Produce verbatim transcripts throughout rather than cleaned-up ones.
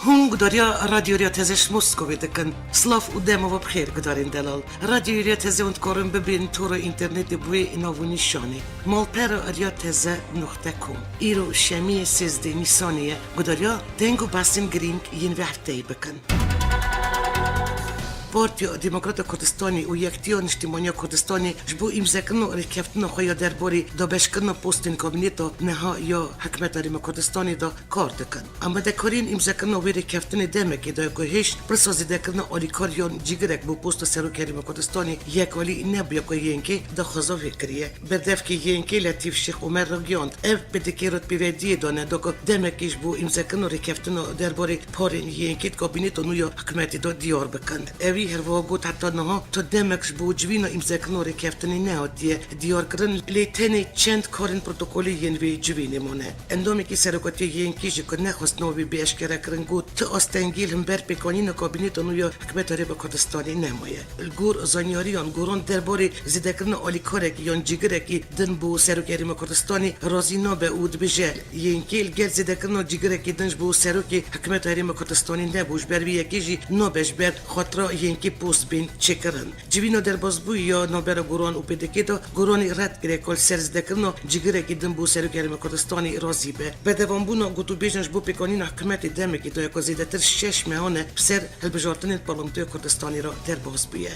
Hûn gudariya Radyo Riya Teze ji Moskovê dikin. Silav û dema we bi xêr gudarên delal. Radyo Riya Teze hûn dikarin bibên tora înternetê bi wê nav û nîşanê: malpera riya teze nuqte com. Îro şemiyê sêzdeh Nîsanê ye. Gudariya deng û behsên girîng yên vê hefteyê bikin. Partiya Demokrata Kurdistanê û Yektiya Niştimaniya Kurdistanê ji bo îmzekirina rêkeftina xwe ya derbarê dabeşkirina postên kabîneta niha ya Hikûmeta Herêma Kurdistanê de kar dikin. Amadekariyên îmzekirina wê rêkeftinê demekê daye ku hêj pirsa zêdekirina alîkar yan cîgirek bo posta Serokê Herêma Kurdistanê yekalî nebûye ku Y N K daxwaza vê kiriye. Berdevkê Y N K Letîf Şêx Omer ragihand, ev P D K re di pêvediyê de ne, da ku demekê ji bo îmzekirina rêkeftina derbarê parên Y N K di kabîneta nû ya hikûmetê de diyar bikin. Ewî herwiha got, heta niha tu demek ji bo civîna îmzekirina rêkeftinê nehatiye diyarkirin, lê tenê çend karên protokolê yên vê civînê mane. Endamekî serokatiya Y N K jî ku nexwest navê bê eşkerekirin got, ti astengî li hember pêkanîna kabîneta nû ya Hikûmeta Herêma Kurdistanê nemaye. Li gor zanyariyan, goran derbarê zêdekirina alîkarekî yan cîgirekî din bo Serokê Herêma Kurdistanê razî nabe û dibêje, Y N K li gel zêdekirina cîgirekî din ji bo Serokê Hikûmeta Herêma Kurdistanê nebû, ji ber vê yekê jî nabe ji ber xatira Y N K post bên çêkirin. Civîna derbasbûyî ya navbera Goran û P D K de Goranî red kiriye ku li ser zêdekirina cîgirekî din bo Serokê Herêma Kurdistanê razî be. Berdewambûna gotûbêjan ji bo pêkanîna hikûmetê demekê daye ku zêdetir şeş mehan e bi ser hilbijartinên Parlamentoya Kurdistanê re derbas bûye.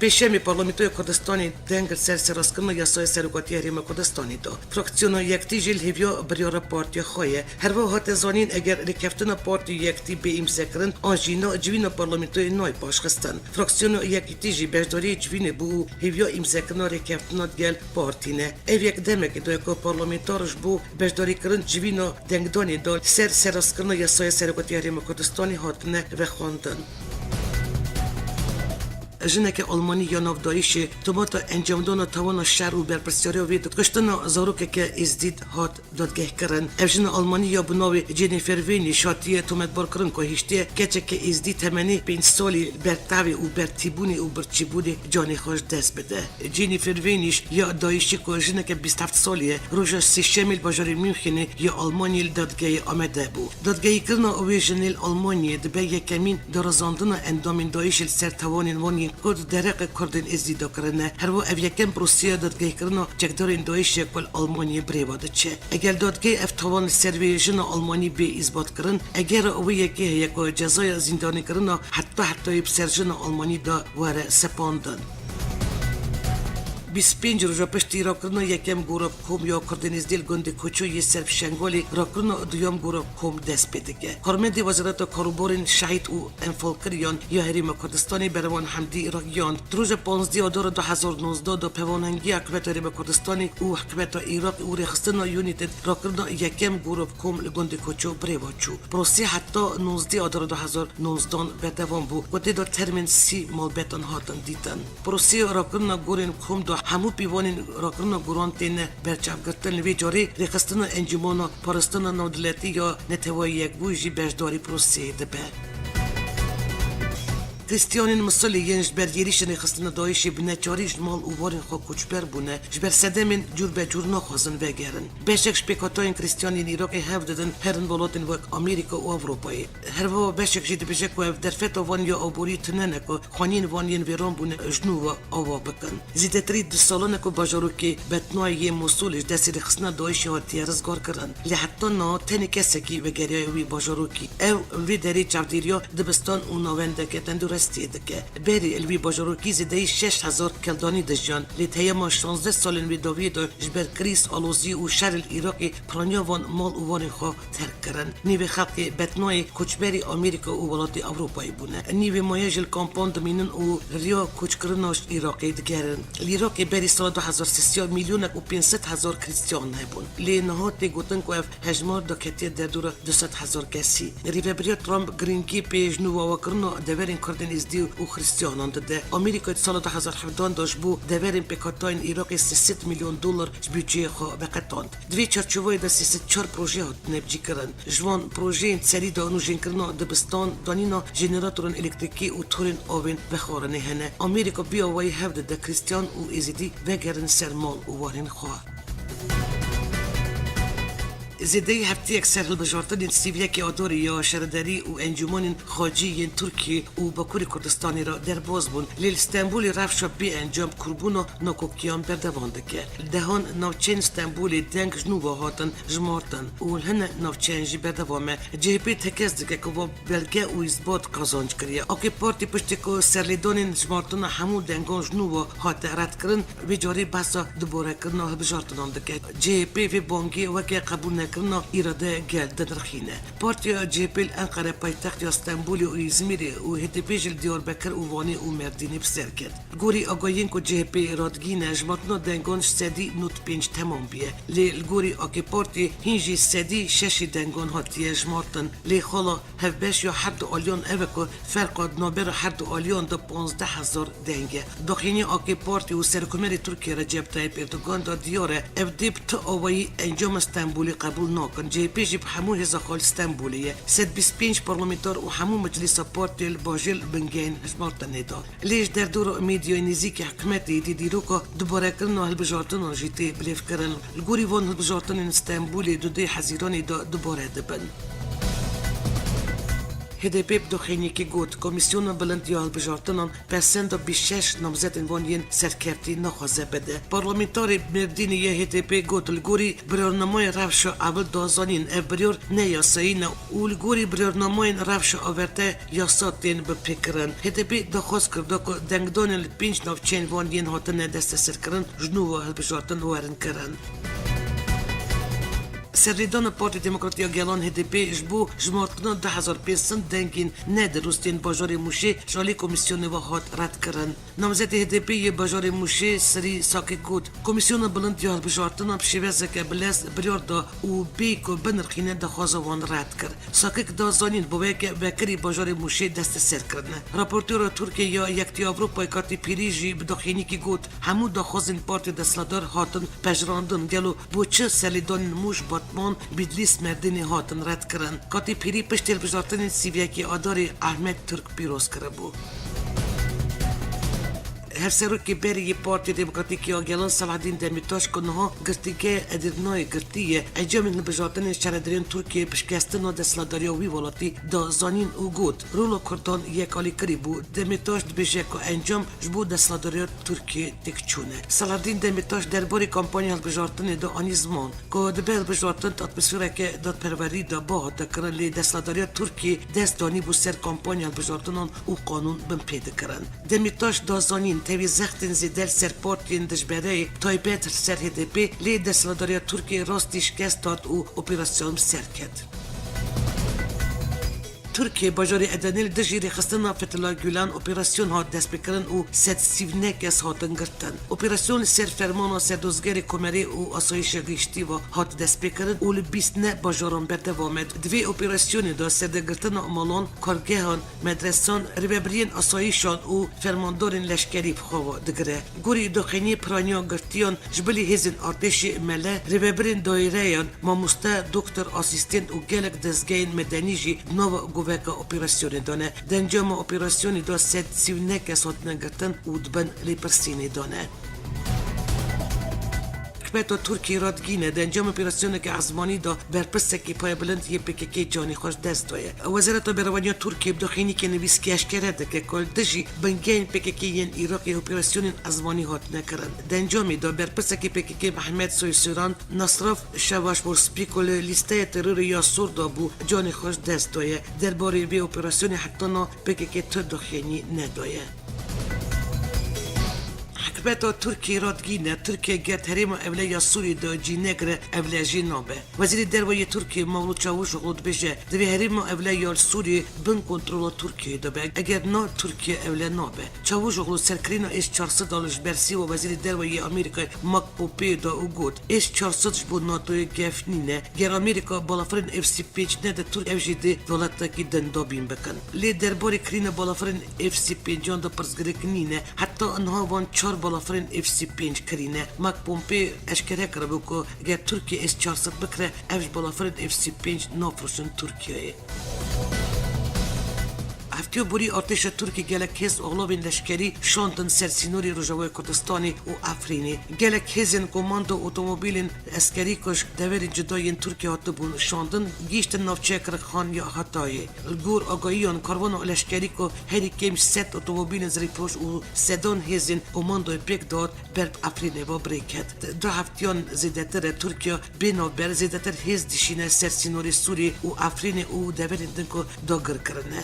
Pêşemê Parlamentoya Kurdistanê deng li ser serrastkirina yasaya Serokatiya Herêma Kurdistanê da. Fraksiyona Yektî jî li hêviya biryara partiya xwe ye. Herwiha hate zanîn, eger rêkeftina Partî û Yektî bê îmzekirin, an jî na, civîna parlamentoyê nayê paşxistin. Fraksiyona Yektî jî beşdariyê civînê bû û hêviya îmzekirina rêkeftina digel partî ne. Ev yek demekê daye ku parlamentar ji bo beşdarîkirin civîna dengdanê de li ser serrastkirina yasaya Serokatiya Herêma Kurdistanê hatine vexwendin. Jineke Almanî ya nav DAIŞê tometa encamdana tawana şer û berpirsyariya wê di kuştina zarokeke Êzdî de hat dadgehkirin. Ev jina Almanî ya bi navê Jennifer Wenig hatiye tometbarkirin ku hiştiye keçeke Êzdî temenê pênc salî ber tavê û ber tîbûnê û birçîbûnê canê xwe ji dest bide. Jennifer Wenig ya DAIŞê ku jineke bîst heft salî ye, roja Sêşemê li bajarê Münxenê ya Almanyayê li dadgehê amade bû. Dadgehîkirina wê jinê li Almanyayê dibe yekemîn darizandina endamên DAIŞê li ser tawanên wan yên ku di dereqê Kurdên Êzdî de kirine. Herwiha ev yekem proseya dadgehîkirina çekdarên DAIŞê ku li Almanyayê birêve diçe. Eger dadgehê ev tawan li ser vê jina Almanî bê îsbatkirin, egera wê yekê heye ku cezaya zîndanîkirina heta hetayê bi ser jina Almanî de were sepandin. Bîst pênc roja piştî rakirina yekem gora bi kom ya Kurdên Êzdî li gundê Koço yê ser bi Şengalê, rakirina duyem gora bi kom dest pê dike. Karmendê Wezareta Karûbarên Şehîd û Enfalkiriyan ya Herêma Kurdistanê Berwan Hemdî ragihand, di roja panzdeh Adara du hezar nozdeh de pewanhengiya Hikûmeta Herêma Kurdistanê û Hikûmeta Iraqê û rêxistina United rakirina yekem gora bi kom li gundê Koço birêve çû. Prosê heta nozdeh Adara du hezar nozdan berdewam bû, ku tê de termên sî malbetan hatin dîtin. Prosê rakirina gorên kom de hemû pîvanên rakirina goran têne berçavgirtin. Li vê carê rêxistina Encûmana Parastina Navdewletî ya Neteweyê Yekbûyî jî beşdarî proseyê dibe. Krîstiyanên Misilê yên ji ber êrîşên rêxistina DAIŞê bi neçarî ji mal û warên xwe koçber bûne, ji ber sedemên cûr be cûr naxwazin vegerin. Beşek ji pêkhatayên Krîstiyan yên Iraqê hev didin herin welatên wek Amerîka û Ewropayê. Herwiha beşek jî dibêje ku ev derfeta wan ya aborî tune ne ku xaniyên wan yên wêran bûne ji nû ve ava bikin. Zêdetirî du salan e ku bajarokê Betnayê yê Mûsilê ji destê rêxistina DAIŞê hatiye rizgarkirin. Lê heta niha tenê kesekî vegeriyaye wî bajarokî. Ew li vê derê çavdêriya dibistan û navendeke tendurestiyê dike. Berê li wî bajarokî zêdeyî şeş hezar keldanî dijiyan, lê di heyama şazdeh salên wê dawiyê de ji ber krîz, alozî û şerê li Iraqê piraniya wan mal û warên xwe terk kirin. Nîvê xelkê Betnayê koçberî Amerîka û welatê Ewropayê bûne. Nîvê maye jî li kampan dimînin û li riya koçkirina ji Iraqê digerin. Li Iraqê berî sala du hezar sêzdeh milyonek û pênc sed hezar Krîstiyan hebûn. Lê niha tê gotin ku ev hejmar daketiye derdora du sed hezar kesî. Rêvebiriya Trump giringî pê ji nû avakirina deverên Kurdên Êzdî û Krîstiyanan dide. Amerîka di sala du hezar hevdehan de ji bo deverên pêkhatayên Iraqê sê sed milyon dolar ji budceyê xwe veqetand. Di vê çarçoveyê de sê sed çar proje hatine bicîkirin. Ji van projeyên serî de nûjênkirina dibistan, danîna jeneratoran elektrîkî û torên avên vexwarinê hene. Amerîka bi awayî hev dide Krîstiyan û Êzidî vegerin ser mal û warên xwe. Zêdeyî hefteyek ser hilbijartinên sî û yekê Adarê ya şaredarî û encûmenên xwecî yên Tirkiyê û Bakurê Kurdistanê re derbas bûn. Lê li Stenbolê rewşa bê encam kûrbûna nakokiyan berdewam dike. Li dehan navçeyên Stenbolê deng ji nû ve hatin jimartin û li hin navçeyan jî berdewam e. C H P tekez dike ku va belge û îsbat qazanc kiriye. A K Partî piştî ku serlêdanên jimartina hemû dengan ji nû ve hate redkirin, vê carê behsa dubarekirina hilbijartinan dike. C H P vê bangê weke qebûlnekirina îradeya gel dinirxîne. Partiya C H P li Enqere, paytextiya Stenbolê û Îzmîrê û H D P jî li Diyarbekir û Wanê û Mêrdînê bi ser ket. Li gorî agahiyên ku C H P radgîne, jimartina dengan ji sedî nod pênc temam bûye. Lê li gorî A K Partiyê hîn jî sedî şeşî dengan hatiye jimartin. Lê xala hevbeş ya her du aliyan ev e ku ferqa di navbera her du aliyan de panzdeh hezar deng e. Daxuyaniyê A K Partî û Serokkomarê Tirkiyê Recep Tayyip Erdogan de diyar e, ev dê bi tu awayî encama Stenbolê qebûl nakin. C H P jî bi hemû hêza xwe li Stenbolê ye. Sed bîst pênc parlamenter û hemû meclîsa partiyê li bajêr li bingehên hejmartinê de. Lê ji derdora medyayê nêzîkî hikûmetê dî dîroka dubarekirina hilbijartinan jî tê bilêvkirin. Li gorî van hilbijartinên Stenbolê di duyê Hezîranê de dubare dibin. H D P bi doxînekê got, Komîsyona Bilind ya Hilbijartinan pesenda bîst şeş namzetên van yên serkeftî naxwaze bide. Parlamenterê Mêrdînê yê H D P got, li gorî birarnameya rewşa ewil da zanîn, ev biryar ne yasayî ne û li gorî birarnameyên rewşa averte yasa tên bipêkirin. H D P daxwaz kirda ku dengdanên li pênc navçeyên van yên hatine desteserkirin ji nû ve hilbijartin werin kirin. Serlêdana Partî Demokratîk ya Gelan H D P ji bo jimartina du hezar pênc sed dengên ne dirust yên bajarê Mûşê ji alî komîsyonê ve hat redkirin. Namzetê H D P yê bajarê Mûşê Sirî Sakî got, Komîsyona Bilind ya Hilbijartinan bi şêwezeke bilez biryar da û bê ku binirxîne daxwaza wan red kir. Sakik da zanîn, bi weke vekirî bajarê Mûşê desteser kirine. Raportera Tirkiyê ya Yekîtiya Ewropayê Katî Pîrî jî bi daxuyaniyekî got, hemû daxwazên partiyê desthilatdar hatin pejirandin. Gelo bo çi serlêdanên Mûş, Batman, Bîdlîs, Mêrdînê hatin redkirin? Katî Pîrî piştî hilbijartinên sî û yekê Adarê Ahmet Turk pîroz kiribû. Hevserokê berê yê Partiyê Demokratîk ya Gelan Selahaddîn Demîrtaş ku niha girtîgeha Edirneyê girtî ye, encamên hilbijartinên şaredariyên Tirkiyê bi şikestina desthilatdariya wî welatî da zanîn û got, rola Kurdan yekalîkirî bû. Demîrtaş dibêje ku encam ji bo desthilatdariya Tirkiyê têkçûn e. Selahaddîn Demîrtaş derbarê kampanya hilbijartinê de anî ziman ku dibe hilbijartin di atmosfereke dadperwerî de ba hate kirin, lê desthilatdariya Tirkiyê dest danîbû ser kampanya hilbijartinan û qanûn binpê dikirin. Demîrtaş da zanîn, tevî zextên zêde li ser partiyên dijbereyê, taybet li ser H D P, lê desthilatdariya Tirkiyê rastî şikest hat û operasyon bi ser ket. Tirkiyê bajarê Edenê li dijî rêxistina Fethullah Gulen operasyon hat destpêkirin û sed sî û neh kes hatin girtin. Operasyon li ser fermana serdozgerê Komerê û Asayişa Giştî ve hat destpêkirin û li bîst neh bajaran berdewam e. Di vê operasyonê de serdegirtina malan, kargehan, medresan, rêvebiriyên asayîşan û fermandarên leşkerî bi xwe ve digire. Gorî daxuyaniyê piraniya girtiyan ji bilî hêzên artêşê mele, rêvebirên daîreyan, mamoste, doktor, asîstên û gelek dezgehên medenî jî di nava goveka operasyonê de ne. Di encama operasyonê de sed sî û neh kes hatine girtin û di bin lêpirsînê de ne. Hikûmeta Tirkiyê radigihîne, di encama operasyoneke ezmanî de berpirsekî payebilind yê P K K canê xwe ji dest daye. Wezareta Berevaniya Tirkiyê bi daxuyaniyeke nivîskî eşkere dike ku li dijî bingehên P K K yên Iraqê operasyonên ezmanî hatine kirin. Di encamê de berpirsekî P K K Mehmet Soysöran Nasraf Şevaş Borspîk ku li lîsteya terorê ya sor de bû, canê xwe ji dest daye. Derbarê vê operasyonê heta niha P K K tu daxuyanî nedaye. Hikûmeta Tirkiyê radigihîne, Tirkiye ger di herêma ewle ya Sûriyê de cî negire, ewle jî nabe. Wezîrê Derve yê Tirkiyê Mevlût Çavuşoglu dibêje, divê herêma ewle ya li Sûriyê bin kontrola Tirkiyeyê de be, eger na Tirkiye ewle nabe. Çavuşoglu serkirîna S çar sed a li ji bersîva Wezîrê Derve yê Amerîkayê Mike Pompeo da û got, S çar sed ji bo NATOyê gef nîne. Ger Amerîka balafirên F sî pênc nede Tirk, ev jî dê welatekî din dabîn bikin. Lê derbarê kirîna balafirên F sî pêncan de pirsgirêk nîne. Heta niha van çar balafirên F sî pênc kirîne. Mike Pompeo eşkere kiribû ku ger Tirkiye S çar sed bikire, ev ji balafirên F sî pênc nafiroşin Tirkiyeyê. Têborî artêşa Tirkî gelek hêz û alavên leşkerî şandin ser sînorê Rojavayê Kurdistanê û Efrînê. Gelek hêzên komando, otomobîlên eskerî ku ji deverên cuda yên Tirkiyê hatibûn şandin, gihîştin navçeya Kirixan ya Hatayê. Li gor agahiyan, karwana leşkerî ku herî kêm sed otomobîlên zirîpoj û sedan hêzên komandoyê pêk dihat, ber bi Efrînê ve bi rê ket. Du heftiyan zêdetir e Tirkiye bê navber zêdetir hêz dişîne ser sînorê Sûriyê û Efrînê û deverên din ku dagir kirine.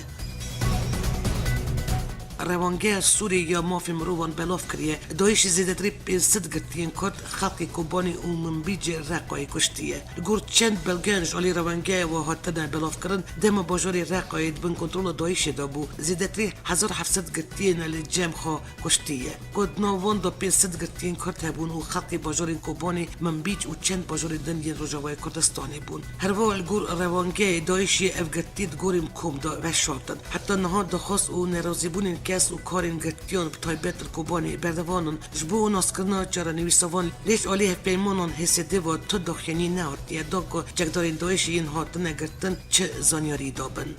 Rewangeha Sûriyê ya Mafê Mirovan belav kiriye, DAIŞê zêdetirî pênc sed girtiyên Kurd, xelkê Kobanê û Minbicê Reqayê kuştiye. Li gor çend belgeyan ji alî rewangehê ve hatine belavkirin, dema bajarê Reqayê di bin kontrola DAIŞê de bû, zêdetirî hezar heft sed girtiyên li cem xwe kuştiye. Ku di nav wan de pênc sed girtiyên Kurd hebûn û xelkê bajarên Kobanê, Minbîc û çend bajarên din yên Rojavayê Kurdistanê bûn. Herwiha li gor rewangehê DAIŞê ev girtiyê di gorên kom de veşartin. Heta niha daxwaz û nerazîbûnên kes û karên girtiyan bi taybet li Kobanê berdewam in ji bo naskirina çarenivîsa van, lê ji alî hevpeymanan H S D ve tu daxuyanî nehatiye dan ku çekdarên DAIŞê yên hatine girtin çi zanyarî dabin.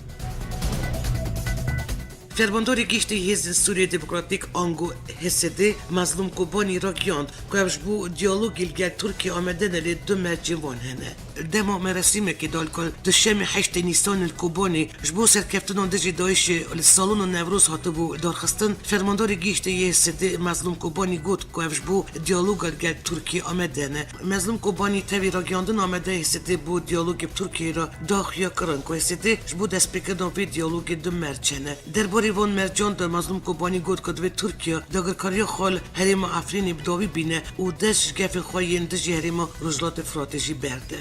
Fermandarê Giştî Hêzên Sûriyê Demokratîk, ango H S D, Mezlûm Kobanî ragihand ku ev ji bo diyalogê li gel Tirkiyê amade ne, lê du mercên wan hene. Dema merasîmekê da li ku Duşemê heştê Nîsanê li Kobanê ji bo serkeftinan dijî DAIŞê li Salona Newroz hatibû darxistin, fermandarê gihîştê yê H S D Mezlûm Kobanî got ku ev ji bo diyaloga li gel Tirkiyê amade ne. Mezlûm Kobanî tevî ragihandina amade H S D bo diyalogê bi Tirkiyeyê re da xuya kirin ku H S D ji bo destpêkirina vê diyalogê du merc hene. Derbarê van mercan de Mezlûm Kobanî got ku divê Tirkiye dagirkariya xwe li herêma Efrînê bi dawî bîne û dest ji gefên xwe yên dijî herêma Rojhilatê Firatê jî berde.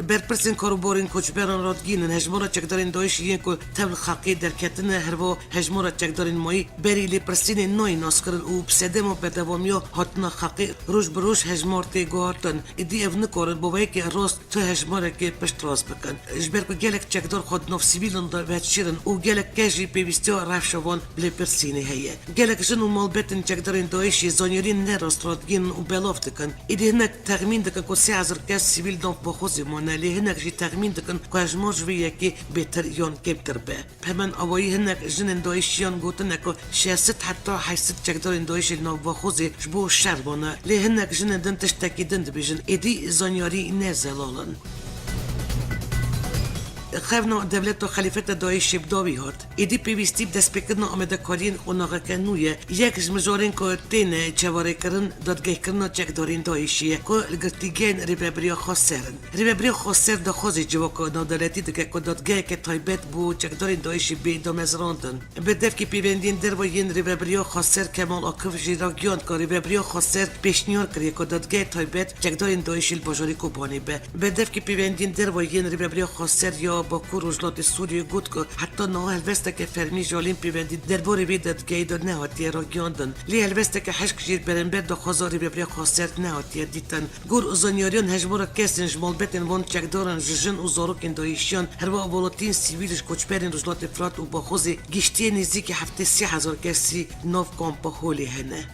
Berpirsên karûbarên koçberan radigihînin, hejmara çekdarên DAIŞê yên ku tev li xelkê derketine, herwiha hejmara çekdarên mayî berî lêpirsînê nayê naskirin û bi sedema berdewamiya hatina xelkê roj bi roj hejmar tê guhartin. Êdî ev nikarin bi weyekê rast tu hejmarekê piştrast bikin. Ji ber ku gelek çekdar xwe di nav sivîlan de vedişêrin û gelek kes jî pêwîstiya rewşa van bi lêpirsînê heye. Gelek jin û malbetên çekdarên DAIŞê zanyariyên ne rast radigihînin û belav dikin. Êdî hinek texmîn dikin ku sê hezar kes sivîl nav Baxûzê mane, lê hinek jî texmîn dikin ku hejmar ji vê yekê bêtir yan kêmtir be. Bi heman awayî hinek jinên DAIŞiyan gotine ku şeş sed heta heşt sed çekdarên DAIŞê li nav Baxûzê ji bo şer mane, lê hinek jinên din tiştekî din dibêjin, êdî zanyarî ne zelal in. Xewna dewleta xelîfeta DAIŞê bi dawî hat. Êdî pêwîstî bi destpêkirina amadekariyên qonaxeke nû ye. Yek ji mijarên ku têne çaverêkirin, dadgehkirina çekdarên DAIŞê ye ku li girtîgehên Rêvebiriya Xweser in. Rêveberiya Xweser daxwazê civaka navdewletî dike ku dadgeheke taybet bo çekdarên DAIŞê bê damezrandin. Berdevkê pêvendiyên derve yên Rêveberiya Xweser Kemal Akif jî ragihand ku Rêveberiya Xweser pêşniyar kiriye ku dadgehê taybet çekdarên DAIŞê li bajarê Kobanê be. Berdevkê pêvendiyên derve yên Rêveberiya Xweser ya Bakur Rojhilatê Sûriyê got ku heta niha helwesteke fermî ji alî pêvendî derbarê vê dadgehê de nehatiye ragihandin. Lê helwesteke hişk jî li berember daxwaza Rêveberiya Xweser nehatiye dîtin. Gor zanyariyan, hejmara kesên ji malbetên van çekdaran ji jin û zarokên DAIŞiyan, herwiha welatiyên sivîl ji koçberên Rojhilatê Firat û Baxûzê giştiye nêzîkî heftê sê hezar kesî nav kampa Holê hene.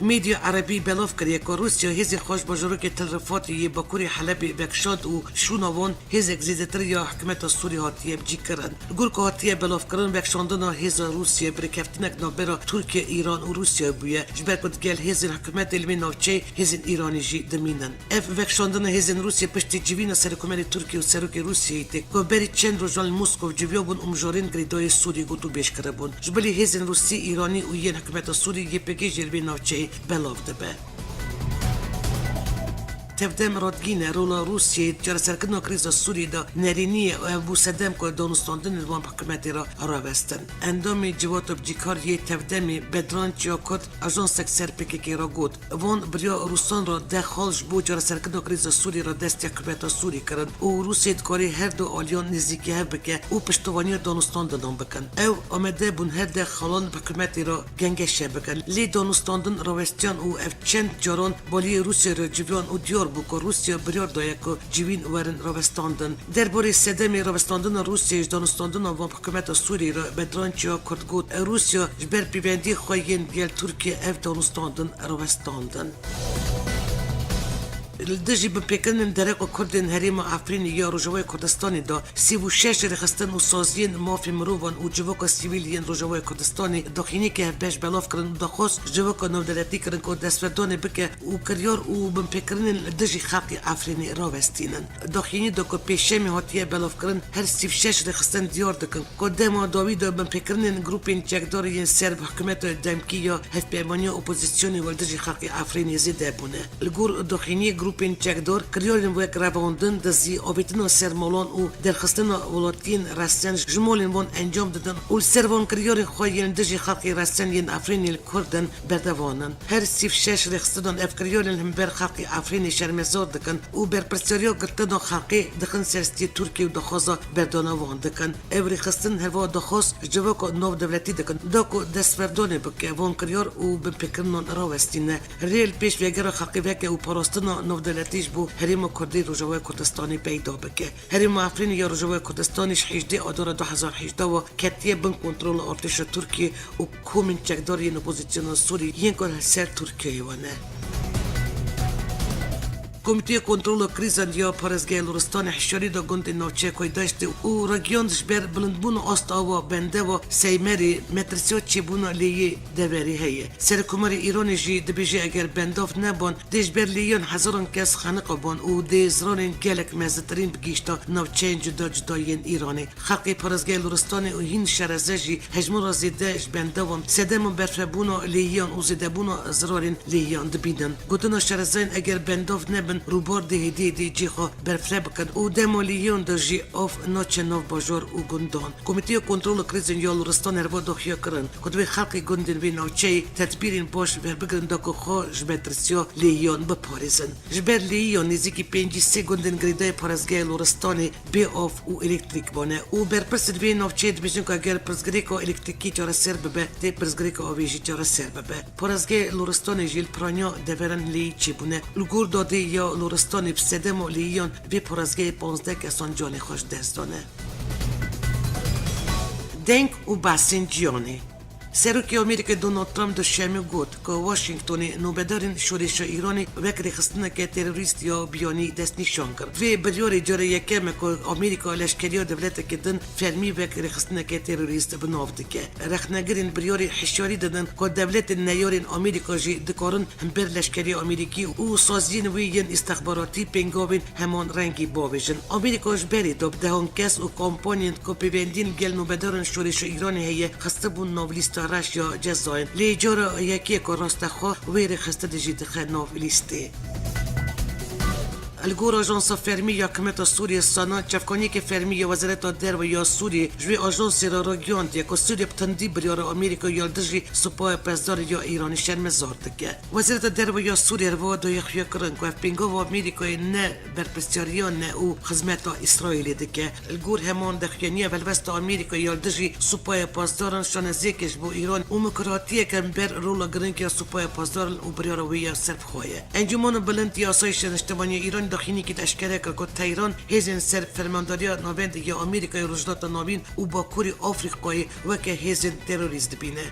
Medya Erebî belav kiriye ku Rûsya hêzên xwe ji bajarokê Tel Rifatê yê bakurê Helebê vekişand û şûna wan hêzek zêdetir ya hikûmeta Sûrî hatiye bicîkirin. Li gor ku hatiye belavkirin, vekişandina hêza Rûsya bi rêkeftinek navbera Tirkiye, Îran û Rûsya bûye, ji ber ku digel hêzên hikûmetê li vê navçeyê hêzên Îranî jî dimînin. Ev vekişandina hêzên Rûsya piştî civîna Serokkomarê Tirkiye û Serokê Rûsyayê tê ku berî çend rojan li Moskow civiyabûn û mijarên girêdayî Sûrî gotûbêj kiribûn. Ji bilî hêzên Rûsî, Îranî û yên hikûmeta Sûrî Y P G jî li vê navçeyê belav dibe. Tevdem radigihîne, rola Rûsyayê di çareserkirina krîza Sûriyê de nerînî ye û ev bû sedem ku danûstandinên wan bi hikûmetê re rawestin. Endamê Civata Bicîkar yê Tevdemê Bedran Çiyakur ajansek ser P K K re got, van biryar Rûsan re deh xal ji bo çareserkirina krîza Sûriyê re destê hikûmeta Sûrî kirin û Rûsyayê dikarê her du aliyan nêzîkî hev bike û piştevaniya danûstandinan bikin. Ew amade bûn her deh xalan bi hikûmetê re gengeşe bikin. Lê danûstandin rawestiyan û ev çend caran bi aliyê Rûsyayê re civiyan û diyar bû ku Rûsya biryar daye ku civîn werin rawestandin. Derbarê sedemê rawestandina Rûsyayê ji danûstandina van bi hikûmeta Sûriyê re Bedran Çiyakur got, Rûsya ji ber pêvendiyê xwe yên gel Tirkiye ev danûstandin rawestandin. Li dijî binpêkirinên derheqa Kurdên herêma Efrînê ya Rojavayê Kurdistanê de sî û şeş rêxistin û saziyên mafê mirovan û civaka sivîl yên Rojavayê Kurdistanê daxuyaniyeke hevbeş belav kirin û daxwaz ji civaka navdewletî kirin ku destverdanê bike û kiryar û binpêkirinên li dijî xelkê Efrînê rawestînin. Daxuyaniyê de ku pêşemê hatiye belavkirin, her sî û şeş rêxistin diyar dikin ku dema dawî de binpêkirinên grûpên çekdar yên ser bi hikûmeta demkî ya hevpeymaniya opozîsyonê li dijî xelkê Efrînê zêde bûne. Li gor daxuyaniyê grûpên çekdar kiryarên wek revandin, dizî, avêtina ser malan û derxistina welatiyên resen ji malên wan encam didin û li ser van kiryarên xwe yên dijî xelkê resen yên Efrînê li Kurd in, berdewam in. Her sî û şeş rêxistinan ev kiryarên li hember xelkê Efrînê şermezar dikin û berpirsyariya girtina xelkê dixin ser stiyê Tirkiyê û daxwaza berdana wan dikin. Ev rêxistin herwiha daxwaz ji civaka navdewletî dikin da ku destverdanê bike van kiryar û binpêkirinan rawestîne. Rê li pêş vegera xelkê veke û parastina navdewletî ji bo herêma Kurdî Rojavayê Kurdistanê peyda bike. Herêma Efrînê ya Rojavayê Kurdistanê ji hejdê Adara du hezar hejdeh ve ketiye bin kontrola artêşa Tirkiyê û komên çekdar yên opozîsyona Sûrî yên ku li ser Tirkiyeyê ve ne. Komîteya Kontrola Krîzan ya Parêzgeha Loristanê hişyarî da gundên navçeya Koydaştê û ragihand, ji ber bilindbûna asta ava bendava Seymerê metirsiya çêbûna lêyê deverê heye. Serokkomarê Îranê jî dibêje, eger bendav neban, dê ji ber lêyan hezaran kes xeniqa ban û dê zirarên gelek mezintirîn bigihîşta navçeyên cuda cuda yên Îranê. Xelkê parêzgeha Loristanê û hîn şereze jî hejmara zêde ji bendavan, sedema berfirehbûna lêyiyan û zêdebûna zirarên lêyiyan dibînin. Gotina şerezeyên, eger bendav nebin, rûbar dê hêdî hêdî cî xwe berfireh bikin û dema lêyiyan de jî av naçe nav bajar û gundan. Komîteya Kontrola Krîzên ya Loristanê herwiha daxuya kirin ku divê xelkê gundên vê navçeyê tedbîrên baş werbigirin da ku xwe ji metirsiya lêyiyan biparêzin. Ji ber lêyiyan nêzîkî pêncî sê gundên girêdayî parêzgeha Loristanê bê av û elektrîk bûne û berpirsên vê navçeyê dibêjin ku eger pirsgirêka elektrîkî çareser bibe, dê pirsgirêka avê jî çareser bibe. Parêzgeha Loristanê jî li piraniya deveran lêyî çêbûne. Li gor dadê ya Loristanê bi sedema lêyiyan vê parêzgehê panzdeh kesan canê xwe ji dest dane. Deng û behsên cîhanê. Serokê Amerîkayê Donald Trump duşemê got ku Washingtonê nobedarên şorêşa Îranê wek rêxistineke terorîst ya biyanî destnîşan kir. Vê biryarê cara yekem e ku Amerîka leşkeriya dewleteke din fermî wek rêxistineke terorîst bi nav dike. Rexnegirên biryarê hişyarî didin ku dewletên neyarên Amerîka jî dikarin hember leşkerê Amerîkî û saziyên wê yên îstixbaratî pêngavên heman rengî bavêjin. Amerîka ji berê de bi dehan kes û kompanyên ku pêvendiyên gel nobedarên şorêşa Îranê heye xistibûn nav lîsta reş ya cezayan. Lê cara yekê ku rastexwe wê rêxistinê jî dixe nav lîstê. Li gor ajansa fermî ya hikûmeta Sûriyê SANA, çavkaniyeke fermî ya Wezareta Derve ya Sûriyê ji wê ajansê re ragihandiye ku Sûriye bi tundî biryara Amerîka ya li dijî Supaya Pasdarê ya Îranê şermezar dike. Wezareta Derve ya Sûriyê herwiha daye xuyakirin ku ev pêngava Amerîkayê ne berpirsyariya ne û xizmeta Îsraîlê dike. Li gor heman daxuyaniya helwesta Amerîkayê ya li dijî Supaya Pasdaran şaneziyeke ji bo Îran û mikurhatiyeke li ber rola giring ya Supaya Pasdaran û biryara wê ya serbixwe ye. Encûmena Bilind ya Asayîşa Niştimanî ya Îranê daxuyaniyekî de eşkere kir ku Tehran hêzên ser fermandariya navendê ya Amerîkayê, Rojhilata Navîn û Bakurê Afrîkayê weke hêzên terorîst dibîne.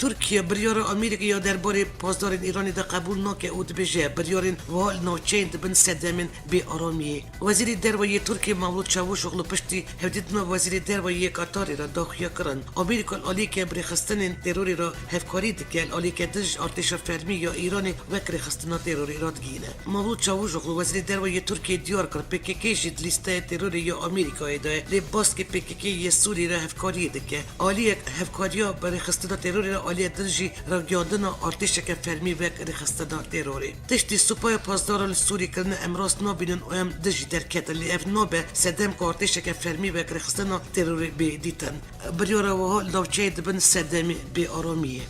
Tirkiye biryara Amerîkayê ya derbarê pasdarên Îranê de qebûl nake û dibêje, biryarên wiha li navçeyên dibin sedemên bêaramiyê. Wezîrê Derve yê Tirkiyê Mevlût Çavuşoglu piştî hevdîtina Wezîrê Derve yê Qatarê re daxuya kirin, Amerîka li aliyeke bi rêxistinên terorê re hevkarî dike, li aliyeke din ji artêşa fermî ya Îranê wek rêxistina terorê radigihîne. Mevlût Çavuşoglu, Wezîrê Derve yê Tirkiyê, diyar kir, P K K jî di lîsteya terorê ya Amerîkayê de ye, lê baskê P K K yê Sûrî re hevkariyê dike. Aliyek hevkariya bi rêxistina terorê re, aliyê din jî ragihandina artêşeke fermî wek rêxistina terorê. Tiştî Supaya Pasdaran li Sûrî kirine em rast nabînin û em dijî derketin, lê ev nabe sedem ku artêşeke fermî wek rêxistina terorê bê dîtin. Biryara wiha li navçeyê dibin sedemê bêaramiyê.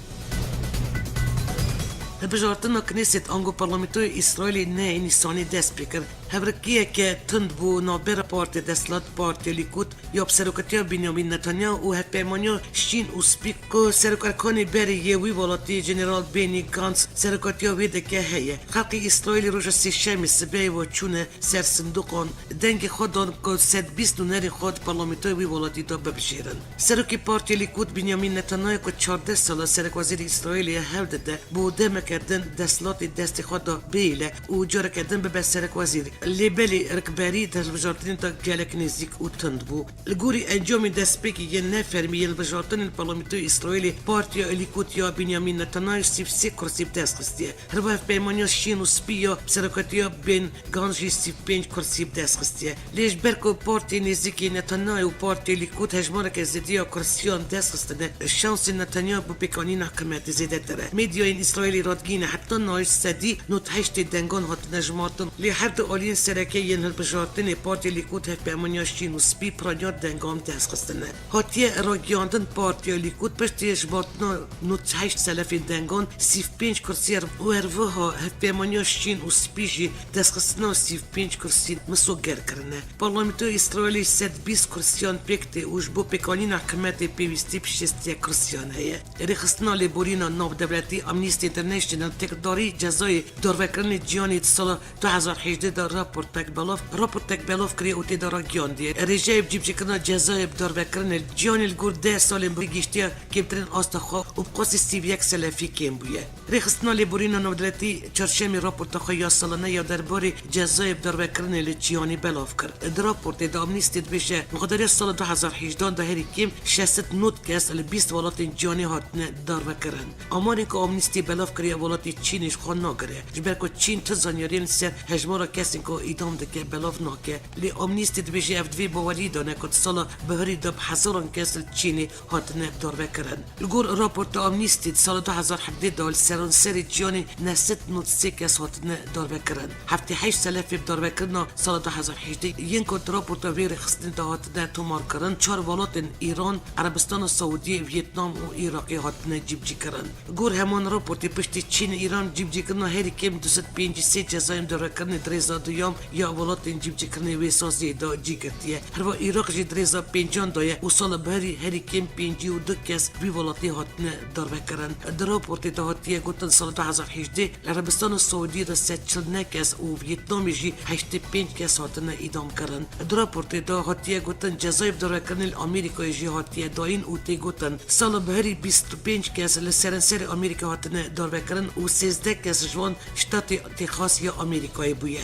Hilbijartina Knesset ango Parlamentoya Îsraîlê nehê Nîsanê dest pê kir. Hevrikiyeke tund bû navbera partê desthilat, Partiya Lîkûd ya bi serokatiya Benyamin Netanyahu û hevpeymaniya şîn û spî ku serokerkanê berê yê wî welatî General Benny Gantz serokatiya wê dike heye. Xelkê Îsraîlî roja Sêşemê sibehê ve çûne ser sindoqan, dengê xwe dan ku sed bîst nûnerên xwe di parlamentoya wî welatî de bibijêrin. Serokê Partiya Lîkûd Benyamin Netanyahu ku çardeh sal e serekwezîrê Îsraîlê ye, hewl dide bo demeke din desthilatê destê xwe de bihêle û careke din bibe serekwezîr. Lê belê rikberî di hilbijartinê de gelek nêzîk û tund bû. Li gorî encamên destpêkê yên nefermî yên hilbijartinên parlamentoya Îsraîlê, Partiya Lîkûd ya Benyamin Netanyahu sî û sê kursî bi dest xistiye. Heriva hevpeymaniya şîn û spî ya bi serokatiya Ben Gantz jî sî û pênc kursî bi dest xistiye. Lê ji ber ku partiyê nêzîkî Netanyahu û partiyê Lîkûd hejmareke zêde ya kursiyan dest xistine, şansên Netanyahu bo pêkanîna hikûmetê zêdetir e. Medyayên Îsraîlî radihîne heta niha jî sedî nod heştê dengan hatine jimartin, lê her du aliyên sereke yên hilbijartinê, partiyê Lîkûd, hevpeymaniya şîn û spî, piraniya dengan bi dest xistine. Hatiye ragiyandin, partiya Lîkûd piştî jimartina nod heşt selefên dengan sî û pênc kursiyê û her wiha hevpeymaniya şîn û spî jî destxistina sî û pênc kursiyên misoger kirine. Parlamentoya Îsraîlê sed bîst kursiyan pêk tê û ji bo pêkanîna hikûmetê pêwîstî bi şêst yek kursiyan heye. Rêxistina Lêborîna Navdewletî Amnesty International têkildarî cezayê darvekirinê ciyanê di sala du hezar hejdeh de raportek belav, raportek belav kiriye û tê de ragihandiye, rêjeya bi cîbicîkirina cezayê bi darvekirinê ciyanê li gor deh salên bi gihiştiye kêmtirîn asta xwe û bi qasî sî û yek selefî kêm bûye. Rêxistina Lêborîna Navdewletî çarşemê raporta xwe ya salane ya derbarê cezayê bi darvekirinê li ciyanê belav kir. Di raportê de Amnesty dibêje, bi xwedariya sala du hezar hejdeh de herî kêm şeş sed nod kes li bîst welatên ciyanê hatine darvekirin. Amarên ku Amnesty belav kiriye welatê Çînê ji xwe nagire, ji ber ku Çîn tu zanyariyên li ser hejmara kesên ku îdam dike belav nake. Lê Amnesty dibêje ev di vê baweriyê de ne ku di sala biharî de bi hezaran kes li Çînê hatine darvekirin. Li gor raporta Amnesty, di sala du hezar hevdeh de li seranserê ciyanê neh sed nod sê kes hatine darvekirin. Heftê heşt selefê bi darvekirina sala du hezar hejdeh yên ku di raporta vê rêxistinê de hatine tomarkirin, çar welatên Îran, Erebistana Saûdiyê, Vîetnam û Iraqê hatine cîbicîkirin. Gor heman raportê, piştî Çîn, Îran cîbicîkirina herî kêm du sed pêncî sê cezayên darvekirinê di rêza duyam ya welatên cîbicîkirinê wê saziyê de cî girtiye. Herva Iraq jî di rêza pêncan de ye û sala biharî herî kêm pêncî û du kes bi vî welatî hatine darvekirin. Di raportê de hatiye gotin, sala du hezar hejdeh li Erebistana Saûdiyê de sed çil neh kes û Vîetnamê jî heştê pênc kes hatine îdamkirin. Di raportê de hatiye gotin, cezayê bi darvekirinê li Amerîkayê jî hatiye dayîn û tê gotin, sala biharî bîst û pênc kes li seranserê Amerîkayê hatine darvekirin û sêzdeh kes ji wan Ştatê Texas ya Amerîkayê bûye.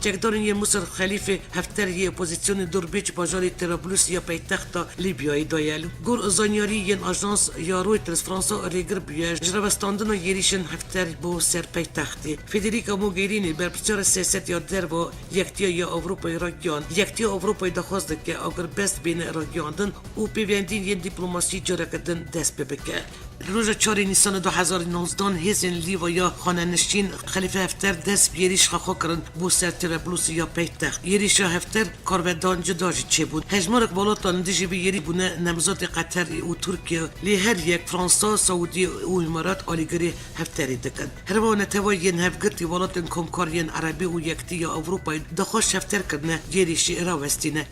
Çekdarên yên Mûser Xelîfê Hefter yê opozîsyonê dor bêç bajarê Tirablus ya paytexta Lîbyayê daye. Li gor zanyarî yên ajans ya Reuters, Fransa rêgir bûye ji rawestandina êrîşên Hefter bo ser paytextê. Federica Mogherini, berpirsiyara siyaseta derve Yektiya ya Ewropayê ragihand, Yektiya Ewropayê daxwaz dike agirbest bêne ragihandin û pêvendiyên yên dîplomasî careke din dest pê bike. Li roja çarê Nîsanê du hezar û nozdehan hêzên Lîva ya xanenişîn Xelîfe Hefter dest bi êrîşa xwe kirin bo ser Tirablûsê ya paytext. Êrîşa Hefter karvedan cuda jî çêbûn. Hejmarek welatan li dijî vê êrî bûne nemzatê Qeterê û Tirkiye, lê her yek Fransa, Saûdî û Îmarat alîgirê Hefterê dikin. Herwiha Neteweyên Hevgirtî Welatên Komkar yên Erebî û Yektiya Ewropayê daxwaz ji Hefter kirine êrîşî rawestîne.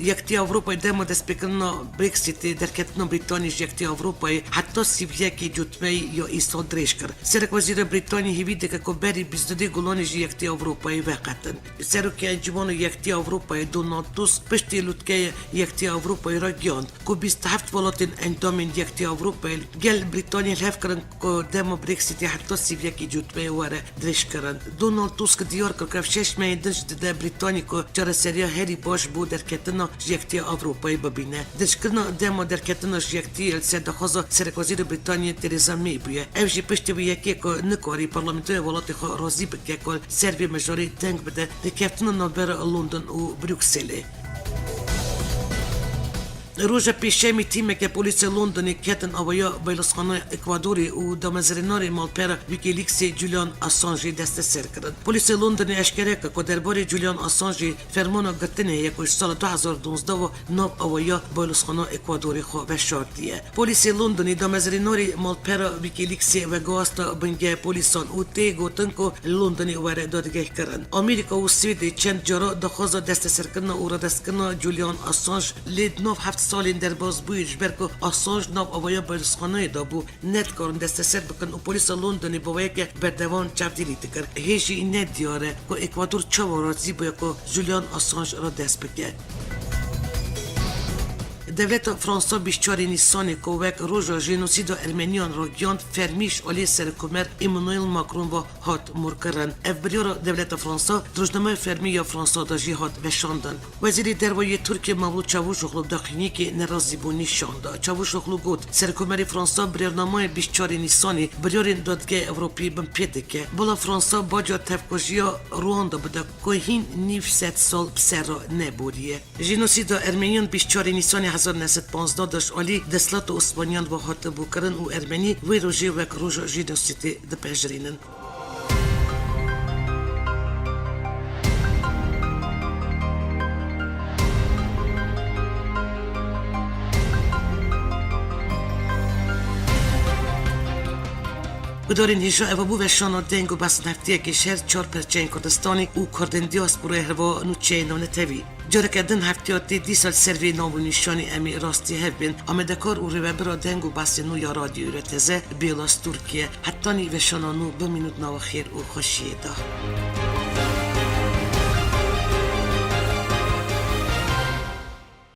Yektiya Ewropayê dema destpêkirina Brexitê derketina Brîtanî ji Yektiya Ewropayê heta sî û yekê Cotmeyê ya îsal dirêj kir. Serekwezîra Brîtanî hêvî dike ku berî bîst û duyê Gulanê ji Yektiya Ewropayê veqetin. Serokê Encûmena Yektiya Ewropayê Donald Tusk piştî lûtkeya Yektiya Ewropayê re gihand ku bîst û heft welatên endamên Yektiya Ewropayê gel Brîtanî li hev kirin ku dema Brexitê heta sî û yekê Cotmeyê were dirêjkirin. Donald Tusk diyar kir ku ev şeş mehên din jî dide Brîtanî ku çareseriya herî baş bo derketina ji Yektiya Ewropayê bibîne. Dirêjkirina dema derketina ji Yektiya li ser daxwaza Serekwezîrê Brîtaniyê Theresa May bûye. Ev jî piştî vê yekê ku nikarî parlamentoya welatê xwe razî bike ku li ser vê mijarê deng bide, rêkeftina navbera London û Brukselê. Roja Pêşemî tîmeke polîsê Londonê ketin awaya baylisxana Ekwadorê û damezrênarê malpera Wikileaksê Julian Assangeê desteser kirin. Polîsê Londonê eşkere kir ku derbarê Julian Assangeê fermana girtinê ye ku ji sala du hezar û duwazdeh ve nav awaya baylisxana Ekwadorê xwe veşartiye. Polîsê Londonê damezrênarê malpera Wikileaksê veguhasta bingehê polîsan û tê gotin ku li Londonê were dadgehkirin. Amerîka û Swêdê çend cara daxwaza desteserkirina û radestkirina Julian Assange lê di nav heft salên derbasbûyî ji ber ku Assange nav avaya baylisxaneyê de bû, nedikarin desteser bikin û polîsa Londonê bi wê yekê berdewam çavdêrî dikir. Hê jî nediyar e ku Ekwador çawa razî bûye ku Julian Assange radest bike. Dewleta Fransa bîst çarê Nîsanê ku wek roja jenosîda Ermeniyan ragihand, fermî ji alî Serokkomer Emmanuel Macron ve hat morkirin. Ev biryara dewleta Fransa di rojnameya fermî ya Fransa de jî hat veşandin. Wezîrê Derve yê Tirkiyê Mevlût Çavuşoglu bi daxuyaniyekê nerazîbûn nîşan da. Çavuşoglu got, Serokkomerê Fransa biryarnameya bîst çarê Nîsanê biryarên Dadgeha Ewropî binpê dike. Bila Fransa baca tevkujiya Rwanda bide ku hîn nîv sed sal bi ser re neborî ye. Jenosîda Ermeniyan bîst çarê Nîsanê hezar neh sed panzdeh de ji alî desthilata Osmaniyan ve hatibû kirin û Ermenî wê rojê wek roja jenosîdê dipejirînin. Gudarên hêja, eva bû veşana deng û behsên heftiyekê ji her çar perçeyên Kurdistanê û Kurdên diasporayê herwa nûçeyên navnetewî. Careke din heftiya tê dîsa li ser vê nav û nîşanê em ê rastî hev bên. Amadekar û rêvebira deng û behsên nû ya Radyoyê Roteze Bêla Stûrk e. Hetanî veşana nû bimînin di nava xêr û xweşiyê de.